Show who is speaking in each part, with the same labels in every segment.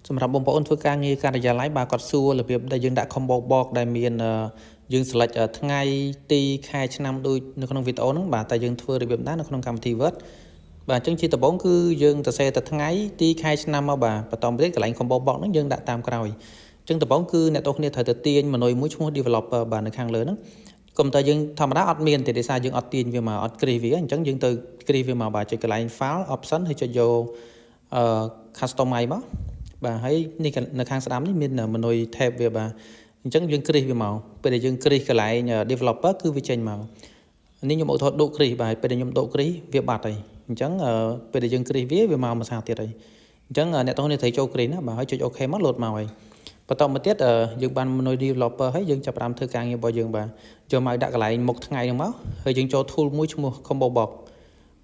Speaker 1: សម្រាប់បងប្អូនធ្វើការងារការិយាល័យបាទគាត់សួររបៀបដែលយើងដាក់ combo box ដែលមានយើង select ថ្ងៃទីខែឆ្នាំដូចនៅក្នុងវីដេអូហ្នឹងបាទតែយើងធ្វើរបៀបណានៅក្នុងកម្មវិធី Word បាទអញ្ចឹងជាដំបូងគឺយើងសរសេរតែថ្ងៃទីខែឆ្នាំមកបាទបន្តមកទៀតកន្លែង combo box ហ្នឹងយើងដាក់តាមក្រោយអញ្ចឹងដំបូងគឺអ្នកទាំងគ្នាត្រូវទៅទាញ menu មួយឈ្មោះ developer បាទនៅខាងលើហ្នឹងកុំតែយើងធម្មតាអត់មានទេដោយសារយើងអត់ទាញវាមកអត់គ្រីសវាអញ្ចឹងយើងទៅគ្រីសវាមកបាទចុចកន្លែង file option ហើយចុចយកអឺ customize មកបាទហើយនេះនៅខាងស្ដាំនេះមាន menu tab វាបាទអញ្ចឹងយើងគ្រីសវាមកពេលដែលយើងគ្រីសកន្លែង developer គឺវាចេញមកនេះខ្ញុំឧទាហរណ៍ដកគ្រីសបាទពេលដែលខ្ញុំដកគ្រីសវាបាត់ហើយអញ្ចឹងពេលដែលយើងគ្រីសវាវាមកមួយសារទៀតហើយអញ្ចឹងអ្នកទាំងនេះត្រូវចូលគ្រីសណាបាទហើយចុច OK មកលោតមកហើយបន្តមកទៀតយើងបាន menu developer ហើយយើងចាប់ផ្ដើមធ្វើការងាររបស់យើងបាទយកមកដាក់កន្លែងមុខថ្ងៃហ្នឹងមកហើយយើងចូល tool មួយឈ្មោះ combo box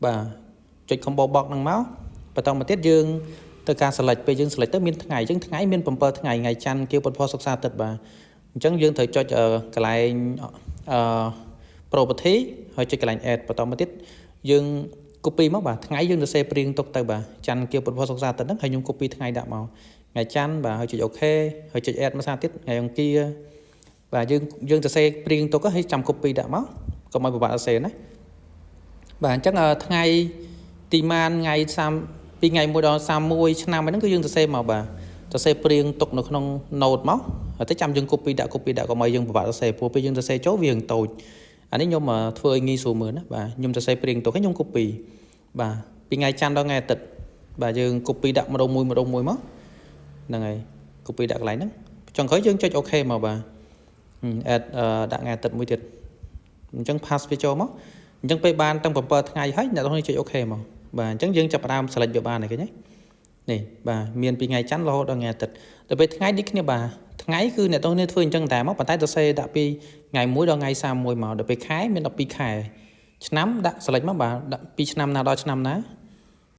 Speaker 1: បាទចុច combo box ហ្នឹងមកបន្តមកទៀតយើងទៅការ select ពេលយើង select ទៅមានថ្ងៃអញ្ចឹងថ្ងៃមាន7ថ្ងៃថ្ងៃច័ន្ទគៀវពុទ្ធសិក្សាទឹកបាទអញ្ចឹងយើងត្រូវចុចកន្លែងអឺ property ហើយចុចកន្លែង add បន្តមកទៀតយើង copy មកបាទថ្ងៃយើងសរសេរព្រៀងទុកទៅបាទច័ន្ទគៀវពុទ្ធសិក្សាទឹកហ្នឹងហើយខ្ញុំ copy ថ្ងៃដាក់មកថ្ងៃច័ន្ទបាទហើយចុច OK ហើយចុច add មួយសារទៀតថ្ងៃអង្គារបាទយើងយើងសរសេរព្រៀងទុកហើយចាំ copy ដាក់មកកុំឲ្យពិបាកសរសេរណាបាទអញ្ចឹងថ្ងៃទីម៉ានថ្ងៃ30ពីថ្ងៃ1ដល់31ឆ្នាំហ្នឹងគឺយើងសរសេរមកបាទសរសេរព្រៀងទុកនៅក្នុង note មកហើយទៅចាំយើង copy ដាក់ copy ដាក់កុំឲ្យយើងពិបាកសរសេរព្រោះពេលយើងសរសេរចូលវាងតូចអានេះខ្ញុំធ្វើឲ្យងាយស្រួលមើលណាបាទខ្ញុំសរសេរព្រៀងទុកហើយខ្ញុំ copy បាទពីថ្ងៃច័ន្ទដល់ថ្ងៃអាទិត្យបាទយើង copy ដាក់ម្ដងមួយម្ដងមួយមកហ្នឹងហើយ copy ដាក់កន្លែងហ្នឹងចុងក្រោយយើងចុច OK មកបាទ add ដាក់ថ្ងៃអាទិត្យមួយទៀតអញ្ចឹង paste វាចូលមកអញ្ចឹងពេលបានតាំង7ថ្ងៃហើយអ្នកទាំងនេះចុច OK មកបាទអញ្ចឹងយើងចាប់ផ្ដើម select វាបានហើយឃើញទេនេះបាទមានពីថ្ងៃច័ន្ទរហូតដល់ថ្ងៃអាទិត្យដល់ពេលថ្ងៃនេះគ្នាបាទថ្ងៃគឺអ្នកទាំងនេះធ្វើអញ្ចឹងតែមកប៉ុន្តែទៅសេដាក់ពីថ្ងៃ1ដល់ថ្ងៃ31មកដល់ពេលខែមាន12ខែឆ្នាំដាក់ select មកបាទដាក់ពីឆ្នាំណាដល់ឆ្នាំណា